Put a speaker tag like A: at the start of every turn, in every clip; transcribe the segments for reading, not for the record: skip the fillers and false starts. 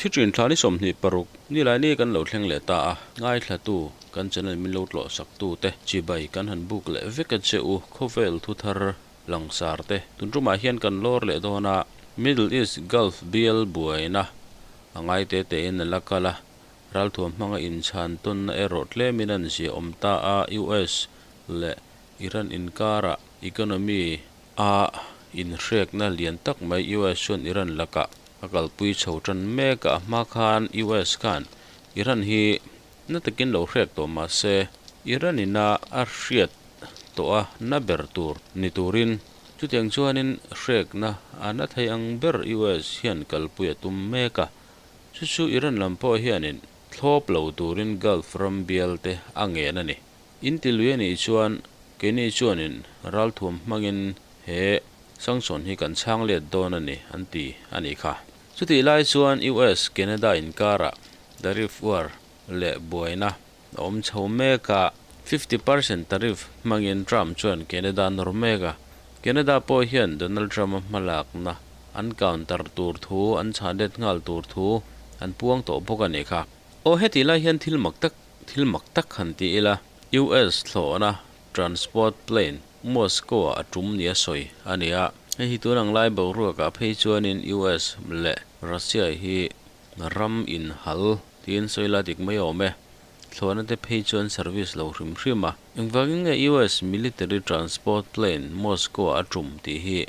A: Thi thin thla ni 26 nilai ni kan lo thleng leh ta a, ngaithlatu kan channel min lo tlawh sak tu te chibai kan han buk leh vek a che u, khawvel thu thar langsar te tun tumah hian kan lawr leh dawn a, Middle East Gulf bial buaina a ngai te te in a la kal a, ralthuam hmanga inchhan tawnna erawh tlemin an ziah awm ta a, US leh Iran inkarah economy a inhrekna lian tak mai US chuan Iran lakah a kalpui chho tan mek a, a hma khan US khan Iran hi na takin lo hrek tawh mah se Iran ina a hriat tawh a na ber tur ni turin chutiang chuanin hrekna a na thei ang ber US hian kalpui a tum mek a, chu chu Iran lam pawh hianin thlawp lo turin Gulf ram bial te a ngen a ni. In ti lui a nih chuan keini chuanin ralthuam hmangin he sanction hi kan chhang let dawn a ni an ti a nih kha. Chutih lai chuan US Canada inkarah tariff war leh buaina a awm chho mek a, 50% tariff hmangin Trump chuan Canada a nawr mek a, Canada pawh hian Donald Trump-a hmalakna an counter tur thu an chhan let nghal tur thu an puang tawh bawk a nih kha. Aw hetih lai hian thil mak tak thil mak tak han ti ila, US thlawhna transport plane Moscow-ah a tum nia sawi a ni a. Hei hi tun ang lai boruakah phei chuanin US leh Russia hi ram inhal tiin sawi la dik mai awm e. Thlawhna te phei chuan service lo hrim hrim a. Engvangin nge US military transport plane Moscow-ah a tum tih hi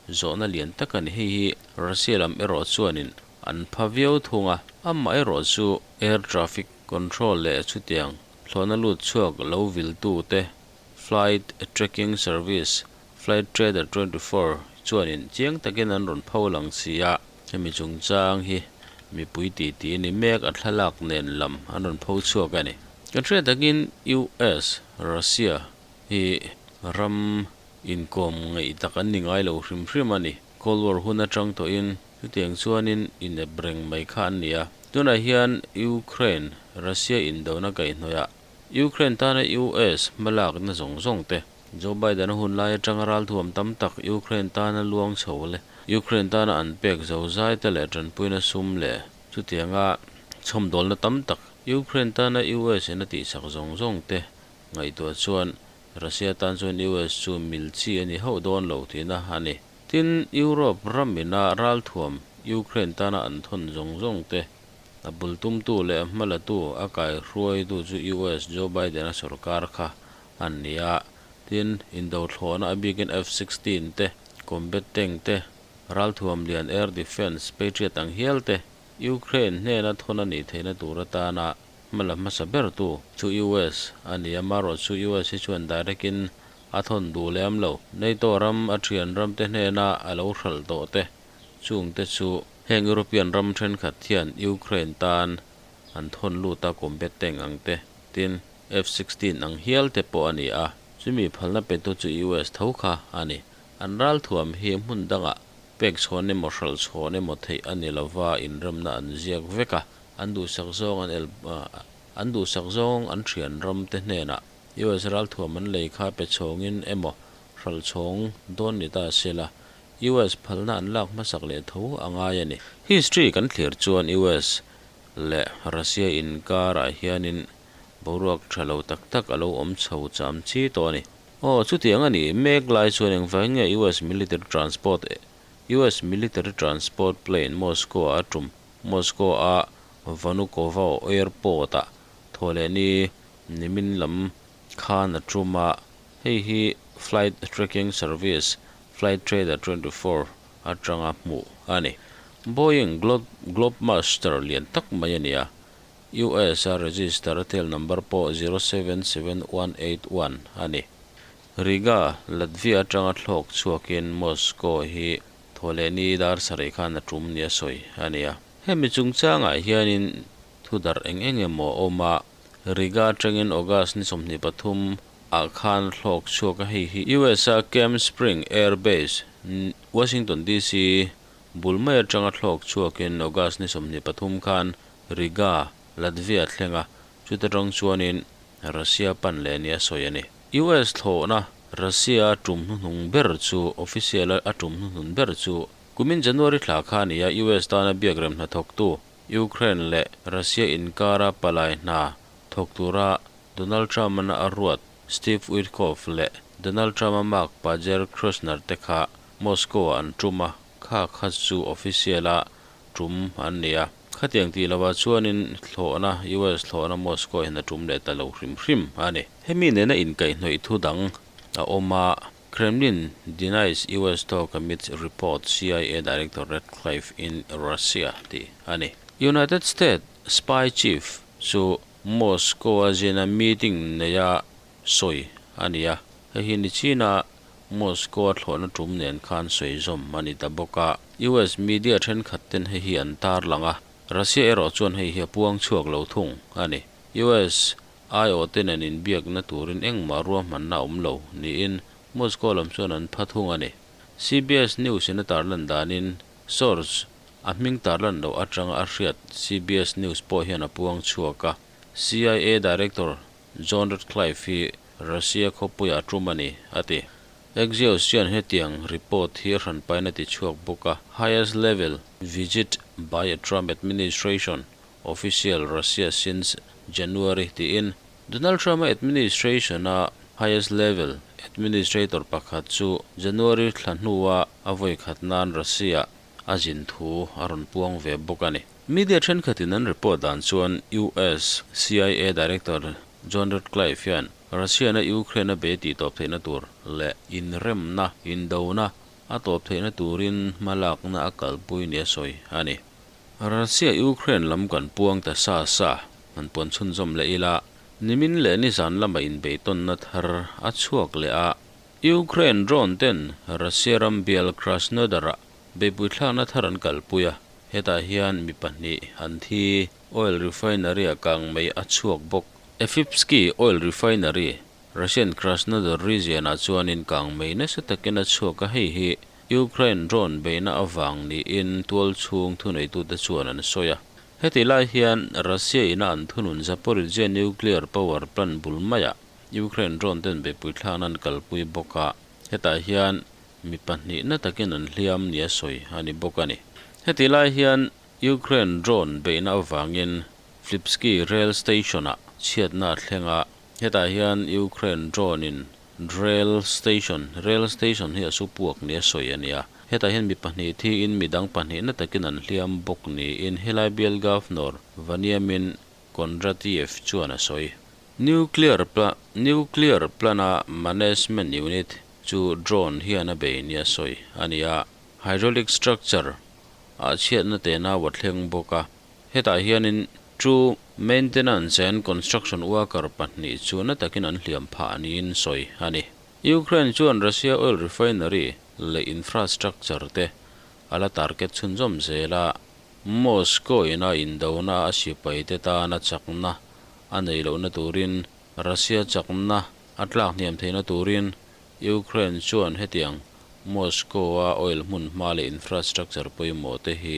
A: zawhna lian tak a ni. Hei hi Russia lam erawh chuanin an pha viau thung a, amaherawh chu air traffic control leh chutiang thlawhna lut chhuak lo viltute flight tracking service Flight Trader 24 chuanin chiang takin an rawn pho lang si a, hemi chungchang hi mipui titi ni mek a thlalak nen lam an rawn pho chhuak a ni. Kan hriat takin US, Russia hi ram inkawm ngaih tak an ni ngai lo hrim hrim a ni. Cold War hun atang tawhin chutiang chuanin inep reng mai kha an ni a. Tunah hian Ukraine, Russia indona kaihhnawih ah Ukraine tana US hmalakna zawng zawng te, Joe Biden-a hun lai atanga ralthuam tam tak Ukraine tana luang chho leh Ukraine tana an pek zo zai te leh tanpuina sum leh chutianga chhawmdawlna tam tak Ukraine tana US in a tihsak zawng zawng te ngaihtuah chuan Russia tan chuan US chu mil chi a ni hauh dawn lo tihna a ni. Tin, Europe ramina ralthuam Ukraine tana an thawn zawng zawng te a bul tumtu leh a hmalatu a kaihruaitu chu US Joe Biden-a sorkar kha an ni a. Tin, indo thlawhna a bikin F-16 te, combat tank te, ralthuam lian air defence Patriot ang hial te Ukraine hnena thawn a nih theihna tur atana hmala hmasa bertu chu US a ni a, marawh chu US hi chuan direct in a thawn duh lem lo. NATO ram a thian ram te hnena a lo hralh tawh te chung te chu heng European ram thenkhat hian Ukraine tan an thawn lut a combat tank ang te, tin F-16 ang hial te pawh a ni a, chumi phalna petu chu US tho kha a ni. An ralthuam hi hmun dangah pek chhawn emaw hralh chhawn emaw theih a ni lova inremna an ziak vek a, an duhsak zawng an el an duhsak zawng an thian ram te hnenah US ralthuam an lei kha pe chhawngin emaw hralh chhawng dawn ni ta se la, US phalna an lak hmasak leh tho a ngai a ni. History kan thlir chuan US leh Russia inkarah hianin boruak tha lo tak tak a lo awm chho cham chi tawh a ni. Aw, chutiang a ni mek lai chuan engvangin nge US military transport US military transport plane Moscow-ah a tum Moscow-a Vnukovo Airport-ah thawhlehni nimin lam khan a tum a, hei hi flight tracking service Flight Trader 24 atanga hmuh a ni. Boeing Globemaster lian tak mai a ni a, US a register a tail number pawh 077181 a ni. Riga, Latvia atanga thlawk chhuakin Moscow hi thawhlehni dar sarih khan a tum nia sawi a ni a. Hemi chungchangah hianin thudarh eng eng emaw a awm a, Riga atangin August ni 23 ah khan thlawk chhuak a, hei hi US a Camp Spring Air Base, Washington DC bul mai atanga thlawk chhuakin August ni 23 khan Riga, Latvia thleng a, chuta tang chuanin Russia pan leh nia sawi a ni. US thlawhna Russia a tum hnuhnung ber chu official a tum hnuhnun ber chu kumin January thla kha a ni a, US tana biakrem hnathawktu. Ukraine leh Russia inkara palai hna thawk tura Donald Trump-an a ruat Steve Witkoff leh Donald Trump-a makpa Jared Kushner te kha Moscow-ah an tum a, kha kha chu official-a tum an ni a. Khatiang tih lovah chuanin thlawhna, US thlawhna Moscow-ah hian a tum leh ta lo hrim hrim a ni. Hemi nena inkaihhnawih thu dang a awm a, Kremlin denies US talk amidst report CIA Director Ratcliffe in Russia tih a ni. United States spy chief chu Moscow-a zina meeting neia sawi a ni a, hei hi nichina Moscow-a thlawhna tum nen khan sawi zawm a ni ta bawk a. US media thenkhat ten hei hi an tarlang a, Russia erawh chuan hei hi a puang chhuak lo thung a ni. US aiawh te nen inbiakna turin engmah ruahmanna a awm lo niin Moscow lam chuan an pha thung a ni. CBS News in a tarlan danin source a hming tarlan loh atanga a hriat CBS News pawh hian a puang chhuak a. CIA Director John Ratcliffe hi Russia khawpuiah a tum a ni, a ti. Axios chuan hetiang report hi a hranpain a ti chhuak bawk a, Highest level visit by a Trump administration official Russia since January tiin Donald Trump-a administration-a highest level administrator pakhat chu January thla hnua a vawi khat nan Russia a zin thu a rawn puang ve bawk a ni. Media thenkhatin an report dan chuan US CIA Director John Ratcliffe hian Russia-na Ukraine-a bei tih tawp theihna tur leh inremna, indona a tawp theihna turin hmalakna a kalpui nia sawi a ni. Russia Ukraine lam kan puang ta sa sa, han puan chhunzawm leh ila, nimin leh nizan lama inbeitawnna thar a chhuak leh a, Ukraine drone ten Russia ram bial Krasnodar-ah beihpui thlakna thar an kalpui a, hetah hian mi pahnih an thi. Oil refinery-a kang mai a chhuak bawk. Afipsky Oil Refinery, Russian Krasnodar region-ah chuanin kang mai nasa takin a chhuak a, hei hi Ukraine drone beihna avang niin tual chhung thuneitute chuan an sawi a. Heti lai hian Russia ina an thunun Zaporizhzhia nuclear power plant bul maiah Ukraine drone ten beihpui thlakna an kalpui bawk a, hetah hian mi pahnihna takin an hliam nia sawi a ni bawk a ni. Heti lai hian Ukraine drone beihna avangin Flipsky rail station-ah chhiatna a thleng a, hetah hian Ukraine drone-in rail station rail station hi a su puak nia sawi a ni a, hetah hian mi pahnih thiin mi dang pahnihna takin an hliam bawk niin helai bial Governor Vaniamin Kondratiev chuan a sawi. Nuclear nuclear plant-a management unit chu drone hian a bei nia sawi a ni a, hydraulic structure ah chhiatna tena wa thleng bawk a, hetah hianin two maintenance and construction worker pahnih chu na takin an hliam phah niin sawi a ni. Ukraine chuan Russia oil refinery leh infrastructure te a la target chhunzawm zel a, Moscow ina indona a sipai te tana chakna a nei lohna turin Russia chakna a tlak hniam theihna turin Ukraine chuan hetiang Moscow-a oil hmun hma leh infrastructure pawimawh te hi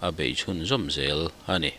A: a beih chhunzawm zel a ni.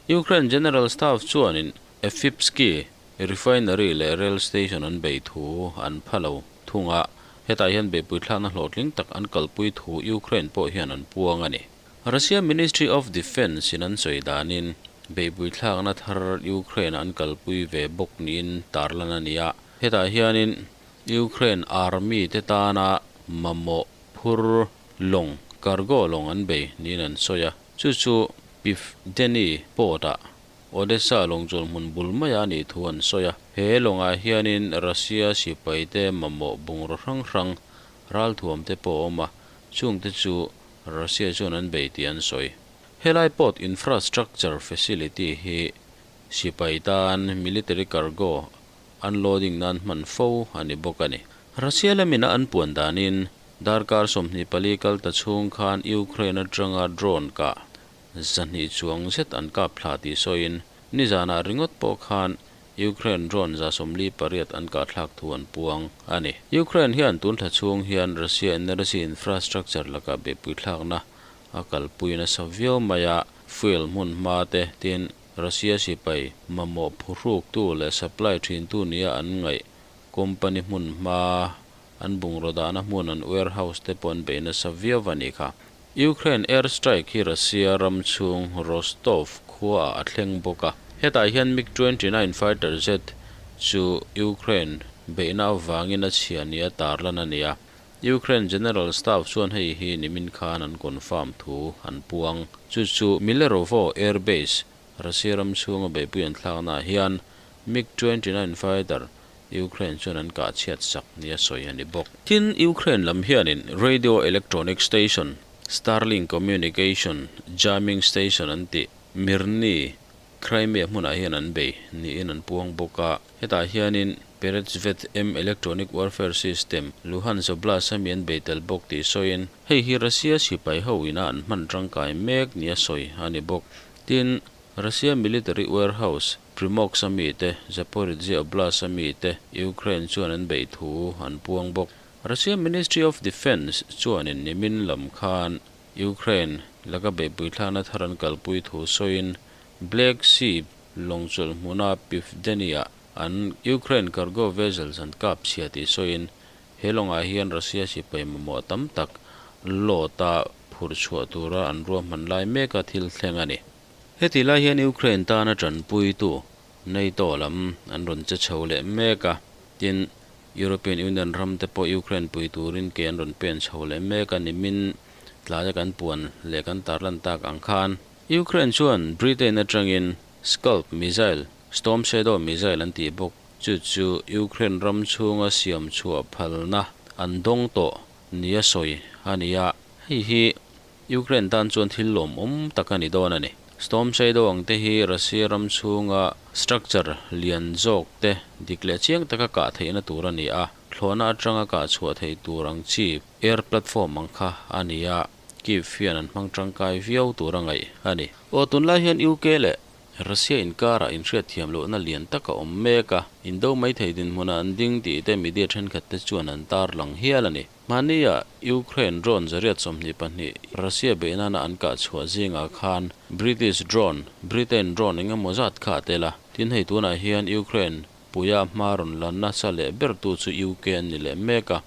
A: Ukraine General Staff chuanin Afipsky refinery leh rail station an bei thu an pha lo thung a, hetah hian beihpui thlakna hlawhtling tak an kalpui thu Ukraine pawh hian an puang a ni. Russia Ministry of Defence in an sawi danin beihpui thlakna thar Ukraine an kalpui ve bawk niin tarlan a ni a, hetah hianin Ukraine Army te tana mamawh phur lawng, cargo lawng an bei niin an sawi a, chu chu Pivdenny port-ah Odessa lawng chuan hmun bul maia a nih thu an sawi a. He lawngah hianin Russia sipaite mamawh bungraw hrang hrang ralthuam te pawh a awm a, chungte chu Russia chuan an bei tih an sawi. Helai port infrastructure facility hi sipai tan military cargo unloading nan hman fo a ni bawk a ni. Russia lamina an puan danin darkar 24 kal ta chhung khan Ukraine atanga drone kah 200 chuang zet an kap thla tih sawiin nizanah ringawt pawh khan Ukraine drone 48 an kah thlak thu an puang a ni. Ukraine hian tun thla chhung hian Russia energy infrastructure laka beihpui thlakna a kalpuina sa viau maia fuel hmun hma te tin Russia sipai mamawh phuhruk tu leh supply thin tu nia an ngaih company hmun hma an bungraw dahna hmun an warehouse te pawh an beihna sa viau a ni kha. Ukraine air strike hi Russia ram chhung Rostov khuaah a thleng bawk a. Hetah hian MiG 29 fighter jet chu Ukraine beihna avangin a chhia nia tarlan a ni a. Ukraine General Staff chuan hei hi nimin khan an confirm thu an puang. Chu chu Millerovo Air Base, Russia ram chhunga beihpui an thlaknaah hian MiG 29 fighter Ukraine chuan an kah chhiat sak nia sawi a ni bawk. Tin, Ukraine lam hianin radio electronic station, Starlink communication jamming station an tih Mirny, Crimea hmunah hian an bei niin an puang bawk a. Hetah hianin Peresvet-M electronic warfare system, Luhansk Oblast ami an bei tel bawk tih sawiin, hei hi Russia sipai ho ina an hman tangkai mek nia sawi a ni bawk. Tin, Russia military warehouse, Primorsk ami te, Zaporizhzhia Oblast ami te Ukraine chuan an beih thu an puang bawk. Russia Ministry of Defence chuanin nimin lam khan Ukraine laka beihpui thlakna thar an kalpui thu sawiin Black Sea lawngchawlh hmuna Pivdeniah an Ukraine cargo vessels an kap chhia tih sawiin he lawngah hian Russia sipai mamawh tam tak load a phurh chhuah tura an ruahman lai meka thil thleng a ni. Heti lai hian Ukraine tana tanpuitu NATO lam an rawn che chho leh mek a, tin European Union ram te pawh Ukraine pui turin ke an rawn pen chho leh mek a nimin tlaia kan puan leh kan tarlan tak ang khan Ukraine chuan Britain atangin Scalp missile, Storm Shadow missile an tih bawk, chu chu Ukraine ram chhunga siam chhuah phalna an dawng tawh nia sawi a ni a, hei hi Ukraine tan chuan thil lawmawm tak a ni dawn a ni. Storm Shadow ang te hi Russia ram chhunga structure lian zawk te dik leh chiang taka kah theihna tur a ni a, thlawhna atanga kah chhuah theih tur ang chi air platform ang kha a ni a, Kyiv hian an hmang tangkai viau tur a ngaih a ni. Aw tunlai hian UK leh Russia inkarah inhriatthiam lohna lian tak a awm mek a, indo mai thei dinhmunah an ding tih te media thenkhat te chuan an tarlang hial a ni. Hmania Ukraine drone 122 Russia beih nana an kah chhuah zingah khan British drone, Britain drone eng emaw zat kha a tel a. Tin hei tunah hian Ukraine puia hma rawn la nasa leh bertu chu UK an ni leh mek a.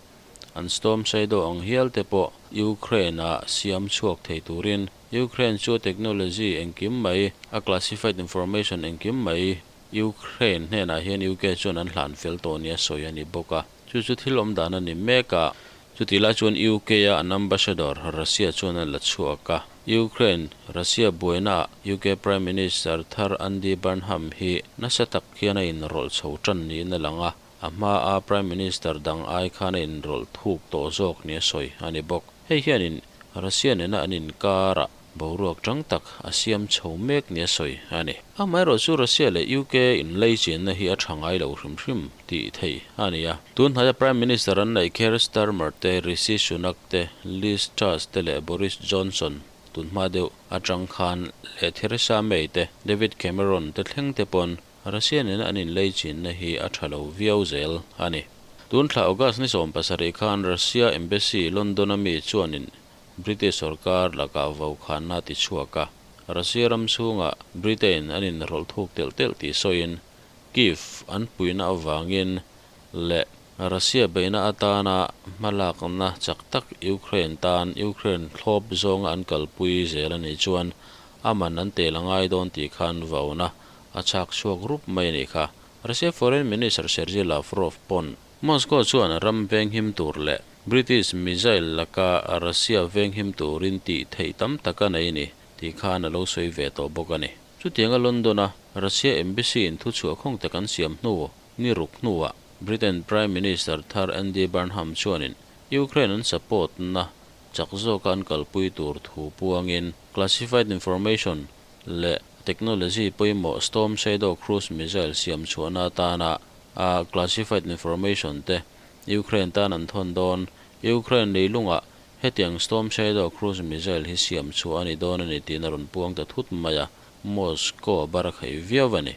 A: An Storm Shadow ang hial te pawh Ukraine-ah siam chhuak thei turin Ukraine chu technology engkim mai, a classified information engkim mai Ukraine hnenah hian UK chuan an hlan fel tawh nia sawi a ni bawk a. Chu chu thil awm dan a ni mek a. Chutih lai chuan UK a an ambassador Russia chuan a la chhuak a. Ukraine, Russia buainaah UK Prime Minister thar Andy Burnham hi nasa tak hian a inrawlh chho tan niin a lang a. A hmaa Prime Minister dang ai khan a inrawlh thuk tawh zawk nia sawi a ni bawk. Hei hianin Russia nena an inkarah Boruak tang tak a siam chho mek nia sawi a ni. Amaherawh chu Russia leh UK inlaichinna hi a tha ngai lo hrim hrim tih theih a ni a. Tun hnaia Prime Minister an neih Keir Starmer te, Rishi Sunak te, Liz Truss te leh Boris Johnson tun hma deuh atang khan leh Theresa May te, David Cameron te thleng te pawn Russia nena an inlaichinna hi a tha lo viau zel a ni. Tun thla August ni 17 khan Russia Embassy London-a mi chuanin British sorkar lakah vokhanna a ti chhuak a, Russia ram chhungah Britain an inrawlh thuk telh telh tih sawiin Kyiv an puihna avangin leh Russia beihna atana hmalakna chak tak Ukraine tan Ukraine thlawp zawnga an kalpui zel a nih chuan a man an tel a ngai dawn tih khan vauna a chhak chhuak rup mai a nih kha. Russia Foreign Minister Sergei Lavrov pawn Moscow chuan ram venghim tur leh British missile laka Russia venghim turin tih theih tam tak a nei ni tih khan a lo sawi ve tawh bawk a ni. Chutianga London-a Russia Embassy in thuchhuah khawng tak an siam hnu ni ruk hnuah Britain Prime Minister thar Andy Burnham chuanin Ukraine an support na chak zawka an kalpui tur thu puangin classified information leh technology pawimawh Storm Shadow cruise missile siam chhuahna atana a classified information te Ukraine tan an thawn dawn. Ukraine leilungah hetiang Storm Shadow cruise missile hi siam chhuah a ni dawn a ni tiin a rawn puang ta thut mai a, Moscow a bar khaih viau a ni.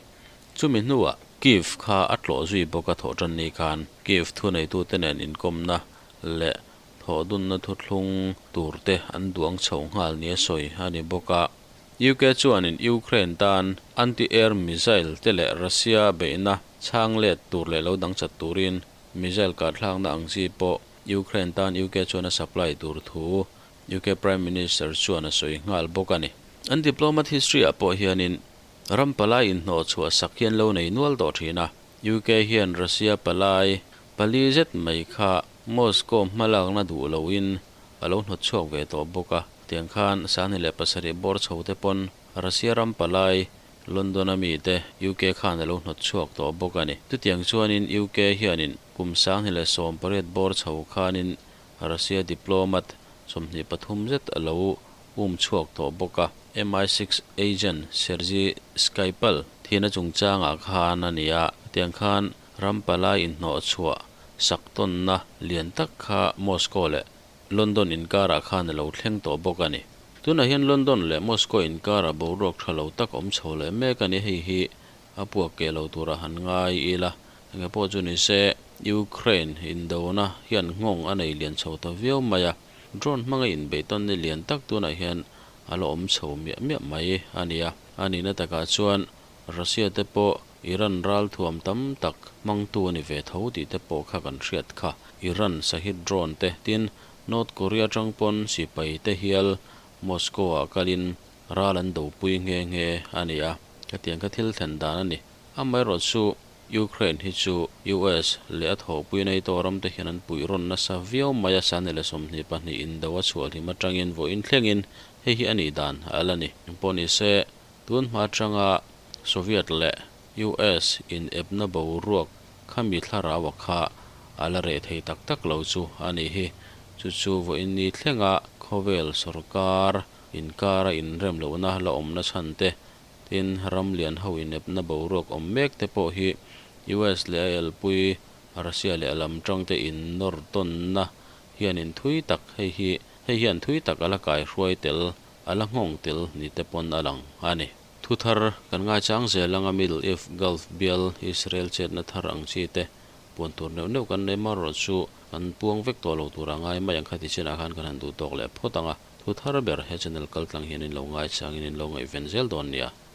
A: Chumi hnuah Kyiv kha a tlawh zui bawk a thawh tan ni khan Kyiv thuneitute nen inkawmna leh thawhdunna thuthlung turte an duang chho nghal nia sawi a ni bawk a. UK chuanin Ukraine tan anti-air missile te leh Russia beihna chhang let tur leh lo dang chat turin missile kah thlakna ang chi pawh Ukraine tan UK chuan a supply tur thu UK Prime Minister chuan a sawi nghal bawk a ni. An diplomat history ah pawh hianin ram palai inhnawh chhuah sak hi an lo nei nual tawh thin a. UK hian Russia palai pali zet mai kha Moscow hmalakna duh loin a lo hnawt chhuak ve tawh bawk a. Tiang khan 2007 bawr chho te pawn Russia ram palai London a mite UK khan a lo hnawt chhuak tawh bawk a ni. Chutiang chuanin UK hianin kum 2018 bawr chho khanin Russia diplomat 23 zet a lo um chhuak tawh bawk a. MI6 agent Sergei Skripal thihna chungchangah khan a ni a. Tiang khan ram palai inhnawh chhuah sak tawnna lian tak kha Moscow leh London inkarah khan a lo thleng tawh bawk a ni. Tunah hian London leh Moscow inkarah boruak tha lo tak awm chho leh mek a ni. Hei hi a puak keh lo tura han ngai ila. Enge pawh chu ni se, Ukraine indona hian nghawng a nei lian chho ta viau mai a. Drone hmanga inbeihtawnna lian tak tunah hian a la awm chho miah miah mai a ni a. A nihna takah chuan Russia te pawh Iran ral thuam tam tak hmangtu a ni ve tho tih te pawh kha kan hriat kha. Iran Shahed drone te tin North Korea atang pawn sipai te hial Moscow ah kalin ral an dopui nghe nghe a ni a. Khatiang kha thil thlen dan a ni. Amaherawhchu Ukraine hi chu US leh a thawhpui NATO ram te hian an puih rawn nasa viau mai a, 2022 indo a chhuah hlim atangin vawiin thlengin hei hi a nih dan a la ni. Engpawh ni se, tun hma atanga Soviet leh US in epna boruak khami thlarau a kha a la reh thei tak tak lo chu a ni hi. Chu chu vawiin ni thlenga khawvel sawrkar inkara inrem lohna la awmna chhan te, Tin, ram lian ho inepna boruak awm mek te pawh hi US leh a elpui Russia leh a lam tang te in nawr tawnna hian in thui tak hei hi hei hian thui tak a la kaihruai tel a la nghawng tel ni te pawn a lang a ni. Thu thar kan ngaichang zel anga Middle East Gulf bial Israel chetna thar ang chi te puan tur neuh neuh kan nei marawh chu kan puang vek tawh lo tur a ngai mai ang kha ti chinah khan kan han duh tawk leh phawt ang a. Thu thar ber he channel kaltlang hian in lo ngaichangin in lo ngaihven zel dawn nia.